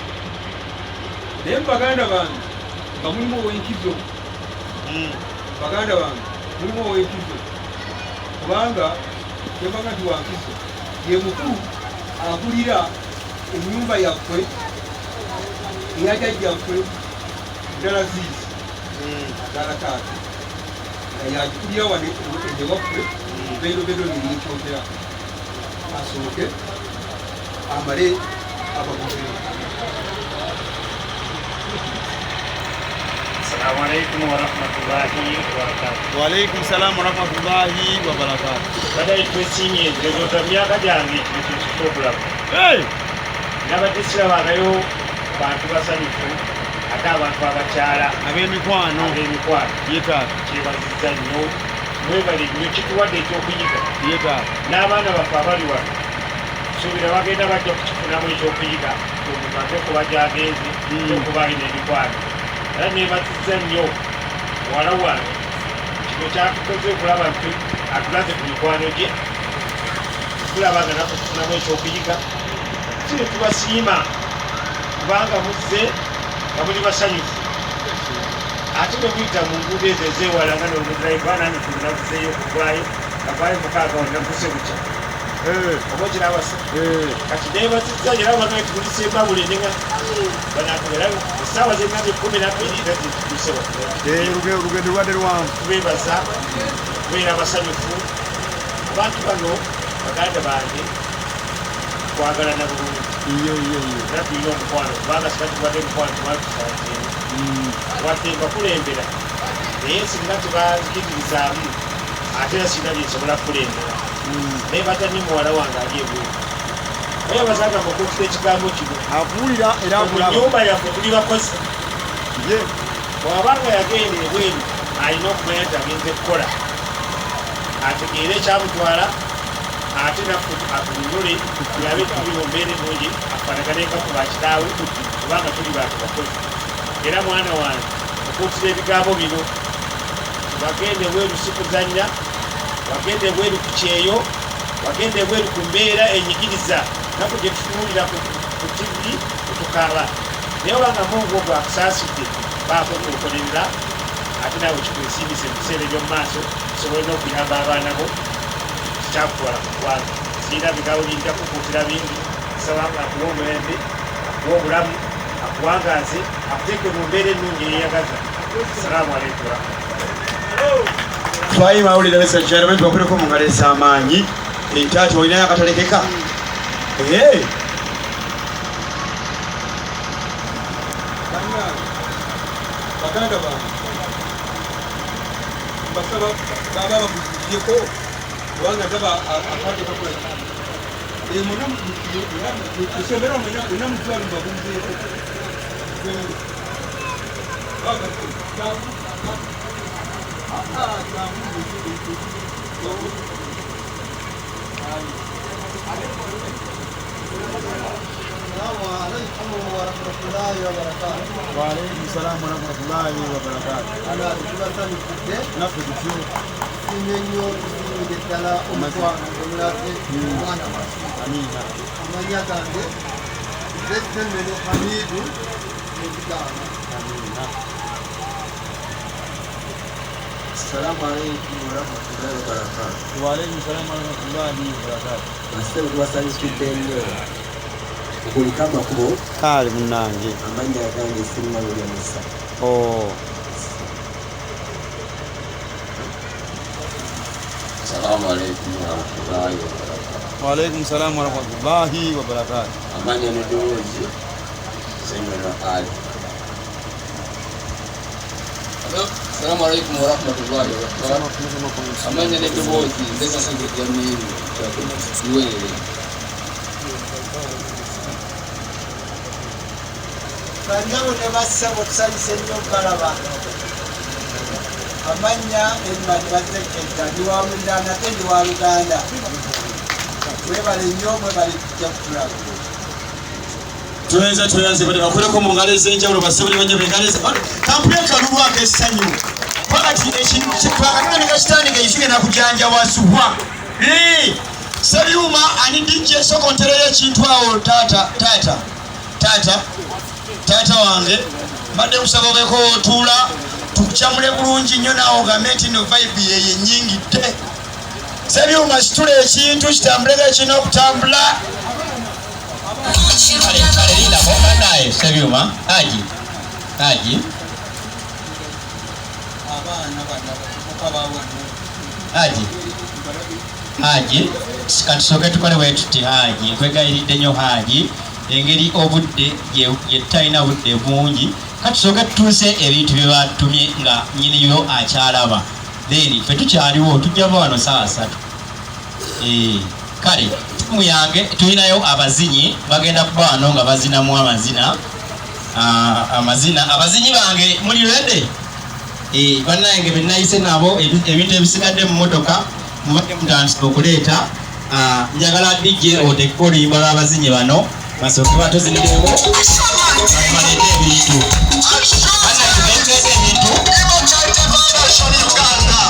naye mu baganda bange nga mulimu ow'enkizo. Baganda bange mulimu ow'enkizo kubanga kyembanga nti wankizo ye mukulu akulira ennyumba yaffe eya jjajjaffe ddala ziizi ddala taata nga yagikulira wano ewaffe beerobero nirikyogera asooke amale ababuuzeeko.
Assalamu alaikum warahmatullahi wabarakatuh.
Wa alaikum salam warahmatullahi wabarakatuh.
Badai twesimye ndowooza myaka gyange kino kintu ky'obulamu. Nabadde sirabangayo bantu basanyufu ate abantu abakyala
ab'emikwano ye taata
kyebazizza nnyo, mwebale nnyo, kituwadde ekyokuyiga
ye taata
n'abaana baffe abali wano suubira bagenda bajja kukifunamu ekyokuyiga omuntu ate kuba gy'agenze okuba alina emikwano. Era neebazizza nnyo muwala wange kino kyatukoze okulaba nti atulaze ku mikwano gye tulaba nga naffe tufunamu ekyokuyiga. Kino tubasiima kubanga muzze nga muli basanyufu ate bwe muyita mu nguudo ezo ezeewala nga noludriva nange tunavuzeeyo okuvaayo nga vaayo mukaaga wanavuse bukya oba okirabasa. Kati neebazizza era abagaye tugulisa embabule nenga banakubera essaawa zennaku 12 era zituguse
olugendo lwadde lwanvu.
Tubeebaza kubeera abasanyufu. Abantu bano baganda bange twagalana bulungi era tulina omukwano kubanga singa tubadde omukwano tubatusanzeemu wadde mbakulembera naye singa tebanzikirizaamu ate era sirina bye nsobola kukulembera. Naye batani muwala wange ali ebweru naye abazagamba okututa ekigambo kino
akuwulira era
mu nnyumba yaffe tuli bakozi. Bw'abanga yagenda ebweru alina okumanya nti agenze kukola ategeere ekyamutwala ate naffe atununule tulabe tuli mu mbeera ennungi afaanagane nga ku bakitaawe kubanga tuli bantu bakozi. Era mwana wange okuutira ebigambo bino bagende ebweru si kuzannya, wagende ebweru ku kyeyo, wagende ebweru ku mbeera enyigiriza naffe gye tutunuulira ku TV tukaaba. Naye obanga Mungu ogwo akusaasidde baako kwokolerera ate naawe kikwesiimise mu biseera eby'omu maaso osobole n'okuyamba abaana bo kikyakutwala ku ggwanga. Sirina bigambo binja kukuutira bingi, nsaba akuwe omulembe, akuwe obulamu, akuwangaaze, akuteeke mu mbeera ennungi eyeeyagaza. Assalaamu alaikum warahmatullahi.
Twayi mawulire ladies and gentlemen, tubakuleko mu ngalo ez'amaanyi. Taata olinayo akatalekeka?
Bannange baganda bange mbasaba baba bamuzigyeko kubanga ndaba akadde kakola musembera mwena mutwalo mbabuuzeeko.
Assalamu
Alaikum warahmatullahi wabarakatuh.
Wa alaikum salaam warahmatullahi wabarakatuh.
Ala tubasanyukidde.
Naffe tutyo.
Tusiimye nnyo, tusiimidde ddala omukwano omulaze omwana waffe.
Amiina.
Amannya gange nze Ssemeno Hamidu Ebigaana.
Amiina.
Assalamu alaikum warahmatullahi wabarakatuh.
Wa alaikum salaam warahmatullahi wabarakatuh.
Bassebo tubasanyukidde nnyo. Kuliko amakubo.
Kale munnange.
Amannya gange Sinnalulya Musa.
Oh.
Assalamu alaikum warahmatullahi wabarakatuh.
Wa alaikum salaam warahmatullahi wabarakatuh.
Amannya n'eddoboozi Ssemeno Ali. Assalamu alaikum warahmatullahi wabarakatuh. Amannya n'eddoboozi nze Kasagga Jamiru Kiwere.
Bannyabo ne bassebo tusanyuse nnyo okubalaba. Amannya Edmund Bazeketta, ndi wa Mundanda ate ndi wa Luganda. Mwebale nnyo, mwebale kujja kutulaba.
Tweyanze tweyanze bade bakuleko mu ngalo ez'enjawulo bassebo ne bannyabo engalo kampule kalulu ak'essanyu. Pakati ekintu twakatandika kitandika ekigenda kujanjawazibwa. Ssebyuma ani DJ soko ntereyo ekintu awo taata taata taata taata wange mbadde nkusaba obeeko otuula tukukyamule bulungi nnyo naawe ogambe nti nno vibe yeyo ennyingidde. Ssebyuma situla ekintu kitambuleko ekirina okutambula.
Kale kale lindako bannaye Ssebyuma Haji Haji
Abaana bano abavubuka ba wano.
Haji Haji katusooke tukole bwe tuti Haji nkwegayiridde nnyo Haji engeri obudde gye tutalina budde bungi katusooke tutuuse ebintu bye batumye nga nnyiniyo akyalaba then ffe tukyaliwo tujja va wano 3:00. Kale ttiimu yange tulinayo abazinyi bagenda kuba wano nga bazinamu amazina amazina abazinyi bange muli ready? Bannange be nayise nabo ebintu ebisigadde mu mmotoka mubadde mutandise okuleeta. Njagala DJ oteeke oluyimba lw'abazinyi bano basooke batuzinireko baleete ebintu. Bannange baleete ebintu.
Uganda.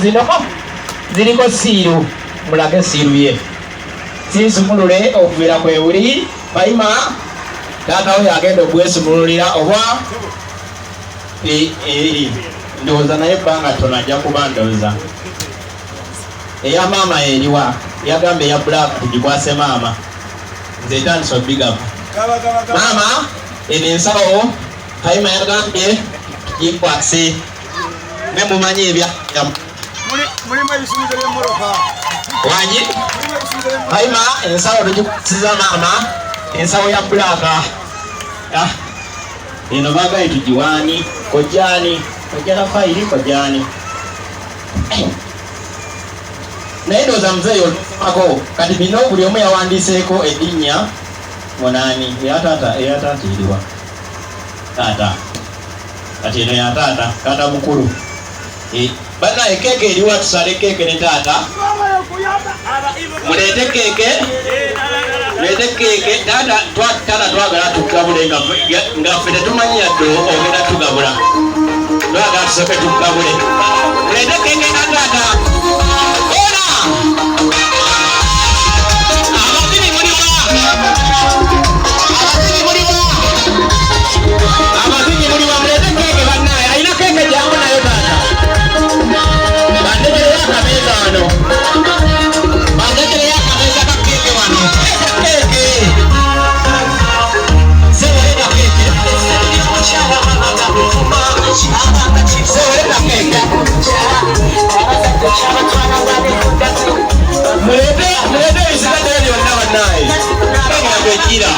Zino ziriko siiru, mulage siiru ye sinsumulule okuviira kwewuli. Payima taata we agenda okwesumululira oba ndowooza naye ebbanga ttono ajja kuba ndowooza eya maama eriwa yagamba eya black tugikwase maama. Nze etandise obigaba maama eno ensawo Kayima yagambye tugikwase ne mumanyi ebya
mulimu ebisumuluzo by'emmotoka
wangi. Kayima ensawo tugikwasiza maama, ensawo ya black eno bagaye tugiwaani kojjaani kojjana fayiri kojjaani. Naye ndowooza muzeeyi olusomako kati bino buli omu yawandiiseeko erinnya munaani eya taata eriwa taata kati eno ya taata taata mukulu. Bannaye keeke eriwa tusale keeke ne taata muleete keeke muleete keeke taata twagala tugabule nga ffe tetumanyi yadde ogenda tugabula twagala tusooke tugabule muleete keeke na taata. Abazinyi muliwa muleete keeke bannaye alina keeke jangu nayo taata bandetereyo akameeza wano bandetereyo akameeza ka keeke wano keeke sewereta keeke sewereta keeke muleete muleete ebisigaddeyo byonna bannaye keeke kwejjira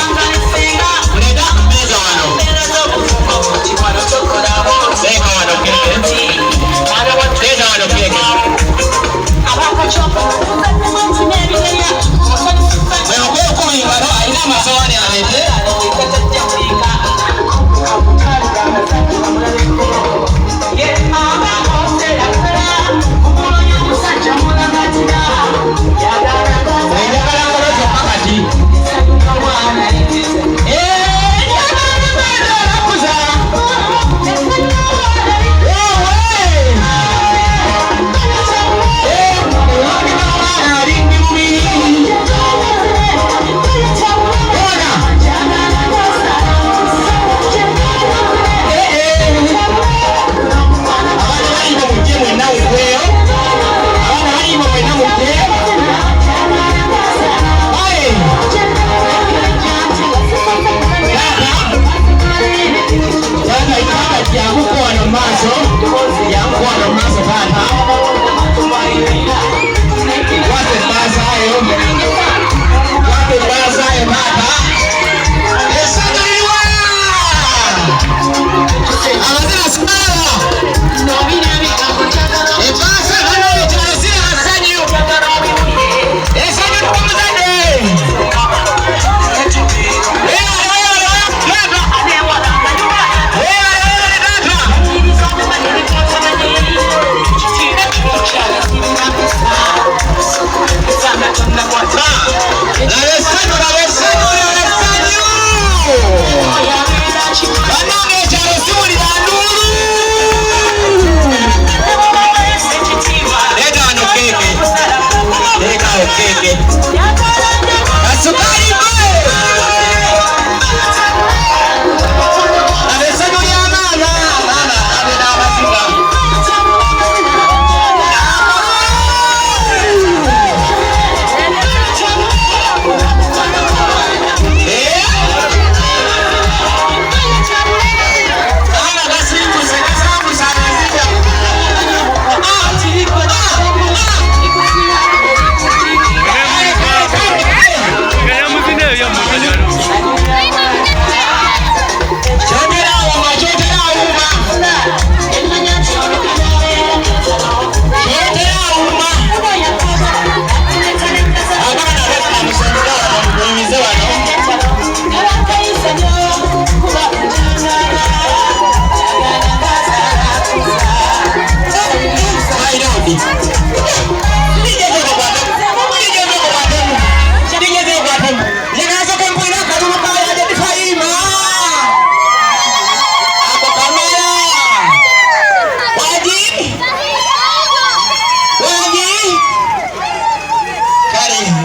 muleete akameeza wano teeka wano keeke teeka wano keeke okwokuba engalo alina amasowaani aleete. Enjagala ngalo zokka kati.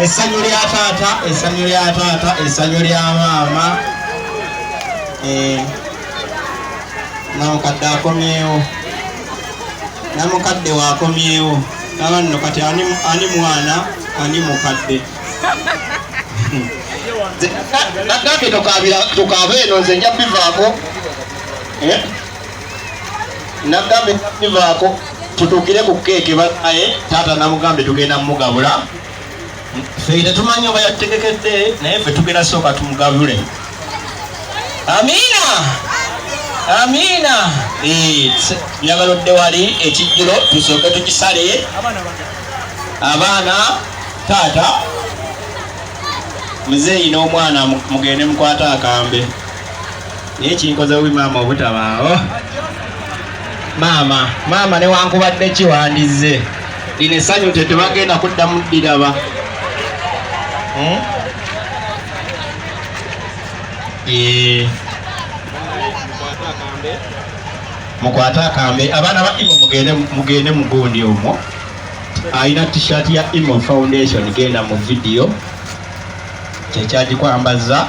Essanyu lya taata, essanyu lya taata, essanyu lya maama. Namukadde akomyewo, namukadde waakomyewo. Naba nno kati ani mwana ani mukadde? Nagambye tukaaba eno, nze nja bivaako. Nagambye bivaako tutuukire ku keeke banaye. Taata namugambye tugenda mugabula. Ffe tetumanyi oba yategekedde, naye ffe tugenda sooka tumugabule. Amiina, amiina. Njagala odde wali ekijjulo tusooke tukisale. Abaana, taata, muzeeyi n'omwana mugende mukwate akambe. Naye kinkoze bubi maama obutabaawo. Maama, maama newankubadde ki wandizze. Lino essanyu tetubagenda kuddamu ddiraba. Mukwate akambe. Abaana ba Imo mugende mugundi omwo. Alina t-shirt ya Imo Foundation, genda mu video kyekyagikwambaza.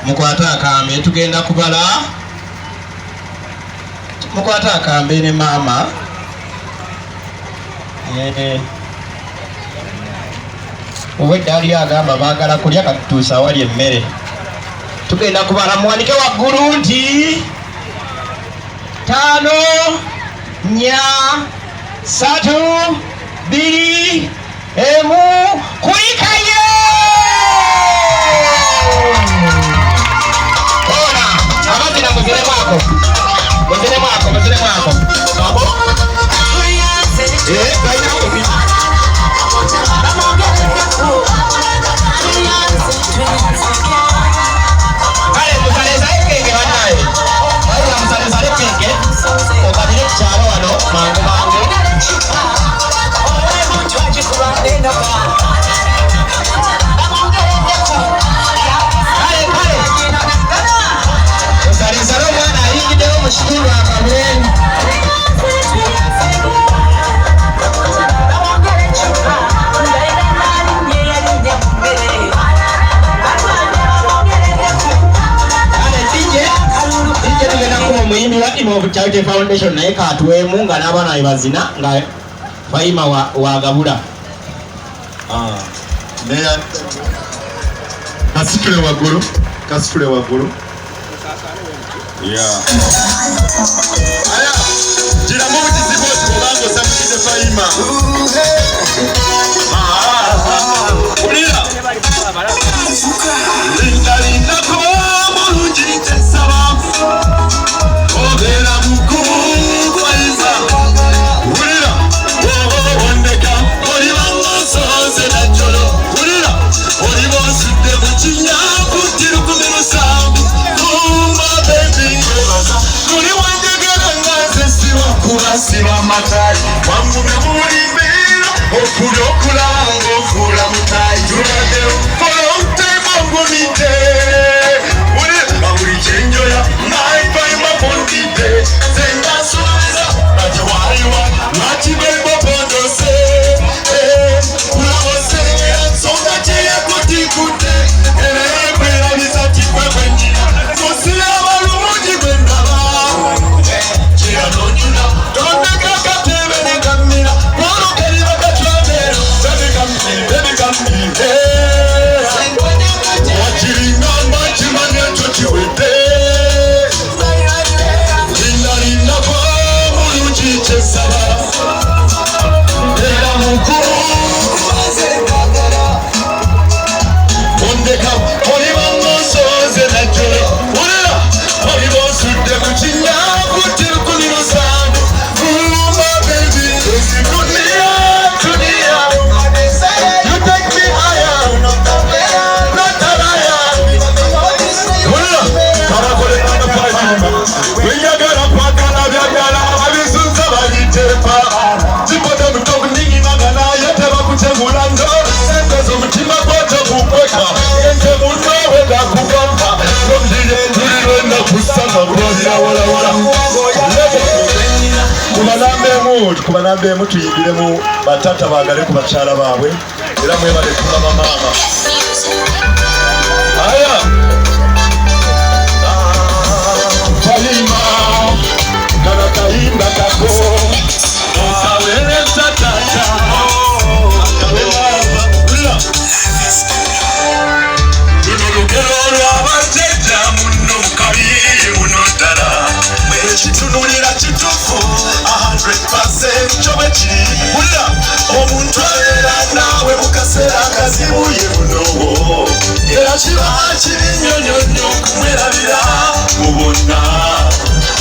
Mukwate akambe, tugenda kubala. Mukwate akambe ne maama. Obwedda aliyo agamba baagala kulya, katutuusa awali emmere. Tugenda kubala, muwanike waggulu nti 5, 4, 3, 2, 1, kulikayo! Ona, abazina muzire mwako. Muzire mwako, muzire mwako. Babo? Kale musalesale keke banaye. Wabula musalesale keke. Okabire ku kyalo wano mangu mangu. Kale kale. Musalesale omwana ayingiddewo mu kitundu akamwe. Omuyimbi wa Imo Charity Foundation naye katuwemu nga n'abaana be bazina nga Fahima wagabula.
Kasitule waggulu, kasitule waggulu. Aya, giramu obukizibu oti bw'obanga osabikidde Fahima. Wulira. Linda lindako mulungi nsaba. Obeera mukungu Fahima. Wulira, wondeka oliba ng'osonze najjolo. Wulira, oliba osudde mu kinnya kuti 1700. Kumba baby nkwebaza. Luli wanjagala nga nze siba kubasiba matayi. Wangumya buli mbeera okulya okulaba ng'ofuula mutayi. Tubaddewo for long time ongumidde. Wulira buli kyenjoya naipayimba pondidde. Nze nga nsuubiza nga tewaliwa lwaki bembopondose. Kulabose nsonga kyeyekutikudde. Era ekwerabiza kikwekwe nnyina. Musiraba bulungi bwe ndaba. Kiranonjula tondeka akatebe ne kammira. Kwolokeri bakatwamero. Baby come here, baby come here. Wakiringamba kimanye ekyo kiwedde. Linda lindako mulungi kyesaba. Tukuba namba emu tuyingiremu bataata baagale ku bakyala baabwe era mwebale kuba bamaama. Aya Fahima kana kayimba kako okaweereza taata akawe maama. Luno lugero lw'abajjajja muno mukabi muno ddala ekitunulira kituufu 100% kyo bwe kiri. Wulira omuntu abeera naawe mu kaseera akazibu ye munowo era kiba kibi nnyo nnyo nnyo okumwerabira mu bonna.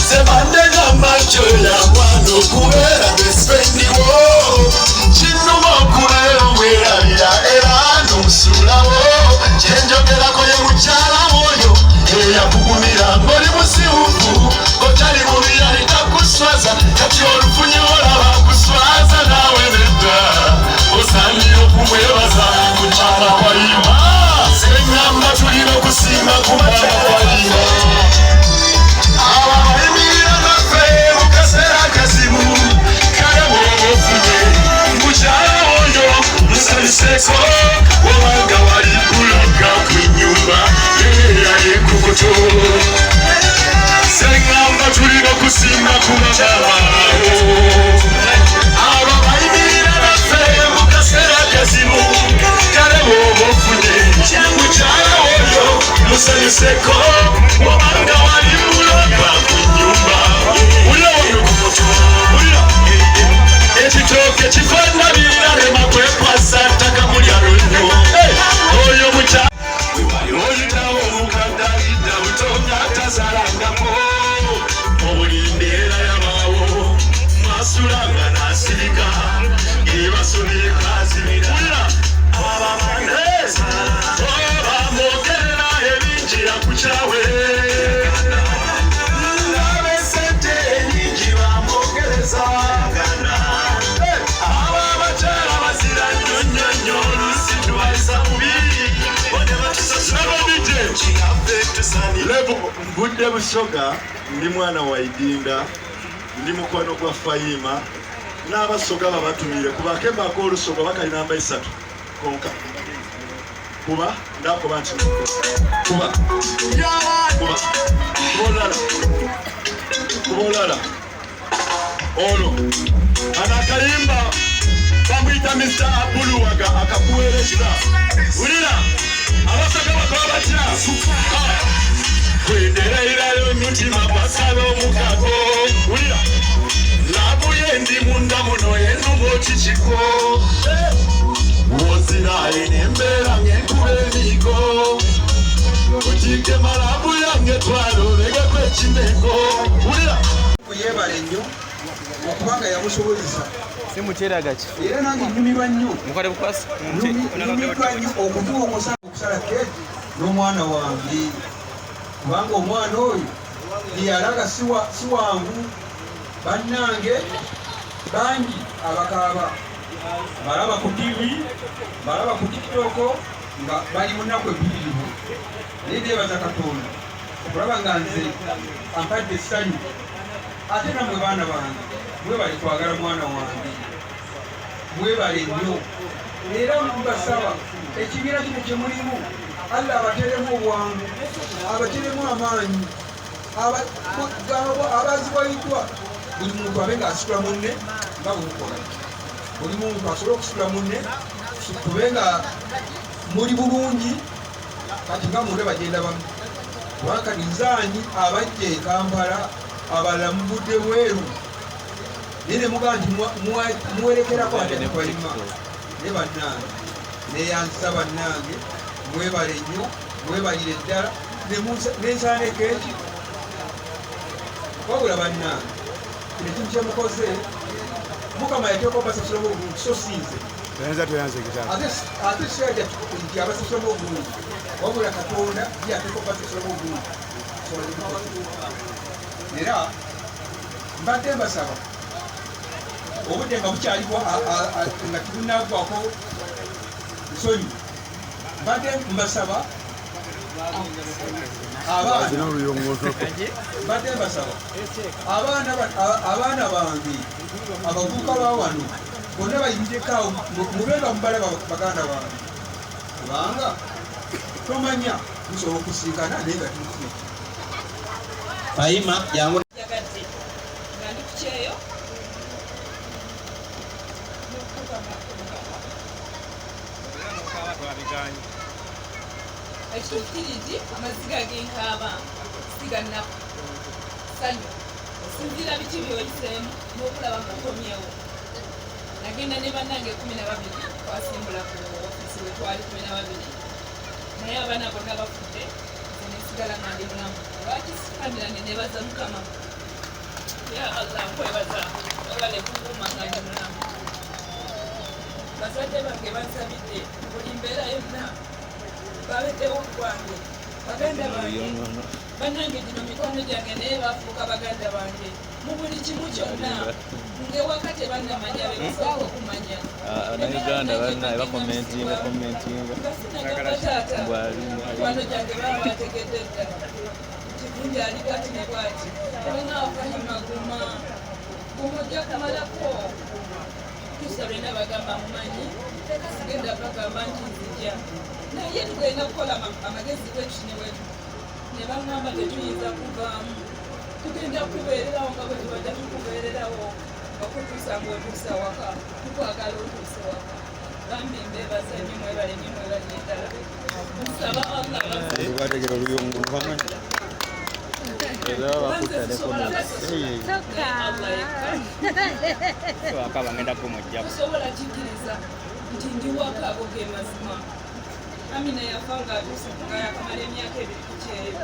Sebande gamba kyo yakwana okubeera best friend wo kinnuma okubeera omwerabira era n'omusuulawo kyenjogerako ye mukyala woyo eyakugumira ng'oli musiwufu otali mubi yali takuswaza kati olufunye olaba kuswaza naawe nedda osaanira okumwebaza mukyala Fahima. Sengamba tulina okusiima ku mukyala Fahima. Abo abayimirira naffe mu kaseera akazibu kale bw'oba ofunye mukyala oyo musanyuseko obanga wali kuloga ku nnyumba eyayekukuto. Sengamba tulina okusiima ku bakyala abo abayimirira naffe mu kaseera akazibu kale bw'oba ofunye mukyala oyo musanyuseko obanga wali kuloga ku nnyumba. Wulira oyo wulira ekitooke kifaanabira lema kwekwasa ttaka mulya lunnyo oyo mukyala oyitawo omukadde alidda buto ng'atazaalangako obuli mbeera yabaawo mwasulanga n'asirika ebasomyeko azibira. Bamwogerera ebingi akukyawe n'ab'essente ennyingi bamwogereza abo abakyala bazira nnyo nnyo nnyo oluusi tubayisa bubi. Nvudde Busoga, ndi mwana wa Idinda, ndi mukwano gwa Fahima n'Abasoga babatumire kuba akemba ak'olusoga bakali namba 3 konka kuba ndakuba nti kuba kuba kubolala kubolala ono ana akayimba bamuyita Mr. Abuluwaga akakuweereza. Wulira Abasoga bakoba batya kwendererayo emitima gwasala omukago. Wulira laavu ye ndi munda muno enuma okikiko wozira eno embeera ng'enkuba emiigo okigema laavu yange twala obegeko ekimego. Wulira
yeebale nnyo okubanga yamusobozesa era nange nnyumirwa nnyo nnyumirwa nnyo okutuwa okusala keeki n'omwana wange kubanga omwana oyo yeyalaga si wangu. Bannange bangi abakaaba balaba ku TV balaba ku TikTok nga bali mu nnaku empitirivu naye neebaza Katonda okulaba nga nze ampadde essanyu. Ate nammwe baana bange mwebale kwagala mwana wange mwebale nnyo era mbasaba ekibiina kino kye mulimu Allah abateremu obwangu abateremu amaanyi abaziwayiddwa buli muntu abe ng'asitula munne nga bwemukola buli muntu asobole okusitula munne tube nga muli bulungi kati nga munda bagenda bamu kubanga kati nzaanyi abajja e Kampala abalala muvudde bweru naye ne mugamba nti muwerekerako ate Fahima. Naye bannange neeyanziza bannange mwebale nnyo mwebalire ddala nensala ne keeki. Wabula bannange kino ekintu kyemukoze Mukama yateeka obasasulamu obulungi so si nze ate siraja nti abasasulamu obulungi wabula Katonda ye ateeka obasasulamu obulungi. Era mbadde mbasaba obudde nga bukyaliko nga tebunaggwako nsonyi mbadde mbasaba Abaana mbadde mbasaba abaana bange abavubuka ba wano bonna bayimireko awo mube nga mubalaba baganda bange, kubanga tomanya musobola okusinkana naye nga tufune.
Fahima jangu.
Jagadde nga ndi ku kyeyo ekituufu kiri nti amaziga genkaaba siga nnaku ssanyu osinziira biki by'oyiseemu n'okulaba nga okomyewo. Nagenda ne bannange 12 twasimbula ku ofiisi we twali 12 naye abaana bonna bafudde, nze nesigala nga ndi mulamu. Lwaki sifukamira ne neebaza Mukama? Ya Allah, nkwebaza webale kukuuma nga ndi mulamu. Bazadde bange bansabidde buli mbeera yonna, babeddewo kwange, baganda bange bannange gino mikwano gyange naye bafuuka baganda bange mu buli kimu kyonna. Ng'ewaka tebannamanya be basooka okumanya.
Abannayuganda bannaye bakomentinga komentinga
Sinagamba taata mikwano gyange baba bategedde dda kivunja ali bwati ne bwati. Olina Fahima guma guma ojja kumalako. Tusa lwena bagamba mumanyi teka sigenda bagamba nti nzija, naye tugenda kukola amagezi bwetu ne bwetu. Ne baŋŋamba tetuyinza kuvaamu, tugenda kubeererawo nga bwe tubadde tukubeererawo okutuusa ng'otuusa waka, tukwagala otuuse waka. Bambi mbeebaza nnyo, mwebale nnyo, mwebale ddala. Nsaba Allah
bategera oluyongo
Tosobola kikkiriza nti ndi waka, ago ge mazima. Amina yafa nga atuuse nga yakamala emyaka 2 ku kyeyo.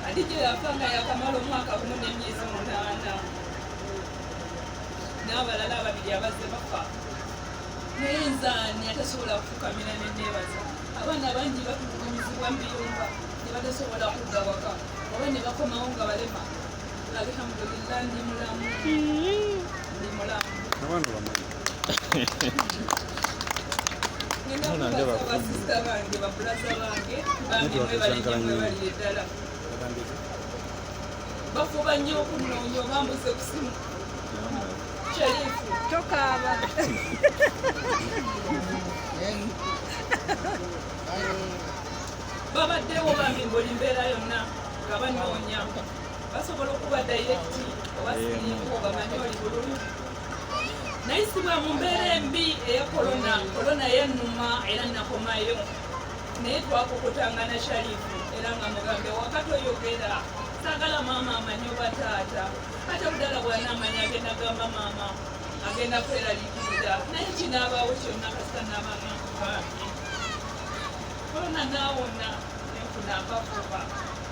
Hadija yafa nga yakamala omwaka 1 n'emyezi 8. N'abalala ababiri abazze bafa. Naye nze ani atasobola kufukamira ne neebaza? Abaana bangi batulugunyizibwa mu biyumba ne batasobola kudda waka oba ne bakomawo nga balema. Alhamdulillah, ndi mulamu, ndi mulamu.
Abaana bamanyi.
Ngenda kubaza basisita bange, babulaza bange, bambi mwebale nnyo, mwebalire ddala. Bafuba nnyo okunnoonya oba mbuze ku simu. Sharifu
tokaaba.
Babaddewo bambi buli mbeera yonna nga banoonya, basobola okuba direct oba siriiko bamanyi oli bulungi. Nayisibwa mu mbeera embi eya korona, korona yannuma era nakomayo, naye twakokotanga na Sharifu era nga mugambe wakati oyogera saagala maama amanye oba taata, ate obudala bw'anaamanya agenda gamba maama agenda kweraliikirira, naye kinaabaawo kyonna kasita naabanga nkugambye. Korona naawona nenfuna mpafuba,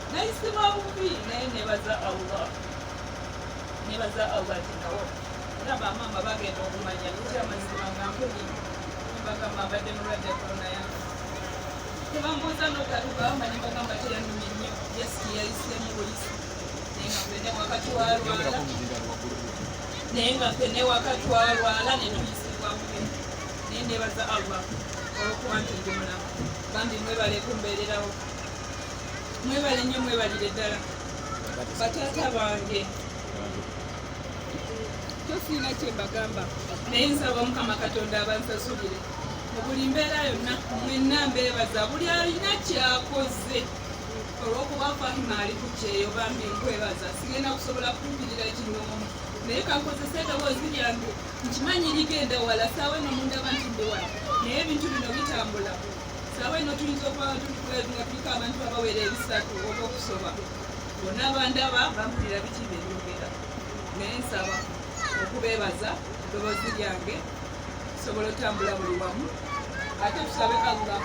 nayisibwa bubi naye neebaza Allah, neebaza Allah nti nawona. Era bamaama bagenda okumanya nti amazima nga mponi, nibagamba mbadde mulwadde korona yange. Tebambuuza n'otalugamba ne bagamba teyannumye nnyo, jasiti yayiseemu buyisi. Naye nga ffenna waka twalwala, naye nga ffenna waka twalwala ne tuyisibwa bubi. Naye neebaza Allah olw'okuba nti ndi mulamu. Bambi mwebale kumbeererawo, mwebale nnyo, mwebalire ddala. Bataata bange kyo siina kye mbagamba, naye nsaba Mukama Katonda abansasulire mu buli mbeera yonna. Mwenna mbeebaza buli alina kyakoze olw'okuba Fahima ali ku kyeyo. Bambi nkwebaza, sigenda kusobola kutuukirira kinoomu, naye kankozesa eddoboozi lyange nkimanyi ligenda wala. Saawa eno mundaba nti ndi wala, naye ebintu bino bitambula. Saawa eno tuyinza okuba nga tuli nga tuliko abantu abawera 3 oba okusoba, bonna bandaba bampulira biki bye njogera. Naye nsaba okubeebaza eddoboozi lyange tusobola otambula buli wamu, ate tusabe Allah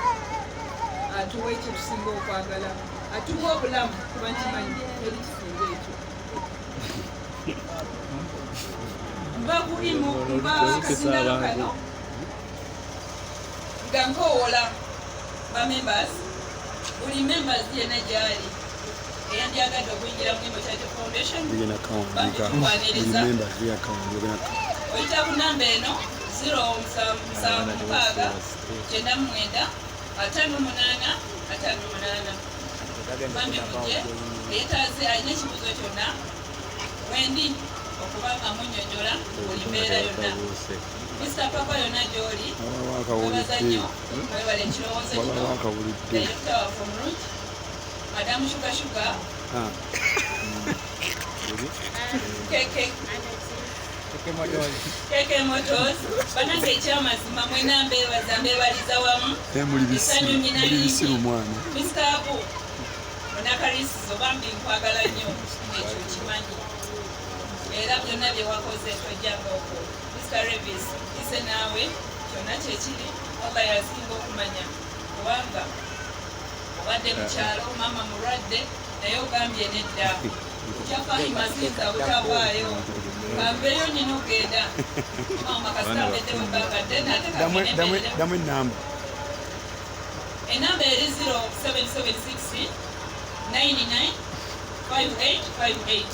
atuwe ekyo tusinga okwagala, atuwe obulamu kuba nkimanyi teri kisinga ekyo. Nva ku imu nva kasindalo kano nga nkoowola ba members, buli members yenna gy'ali eyandyagadde okuyingira mu Imo Charity Foundation bambi tukwaniriza. Oyita ku namba eno 0776 99 58 58. Bambi mujje, yeetaaze alina ekibuuzo kyonna wendi okuba nga munnyonnyola buli mbeera yonna. Mr. Papa yonna gy'oli, twebaza nnyo, webale ekirowoozo kino. Director waffe omulungi, Madamu Shuga Shuga, KK KK Motors, banange ekyamazima mwena mbeebaza, mbeebaliza wamu. Essanyu nyina lingi. Mr. Abu onakalisizo, bambi nkwagala nnyo, ekyo kimanyi, era byonna bye wakoze tojjanga okwo. Mr. Revis ise naawe kyonna kyekiri, Allah yasinga okumanya, kubanga obadde mu kyalo, maama mulwadde, naye ogambye nedda, kyafahima sinza butavaayo, kanveeyo nina okugenda maama kasita mbedde mu bbanga ddene ate kagende.
Damu enamba.
Enamba eri 0776 99 5858.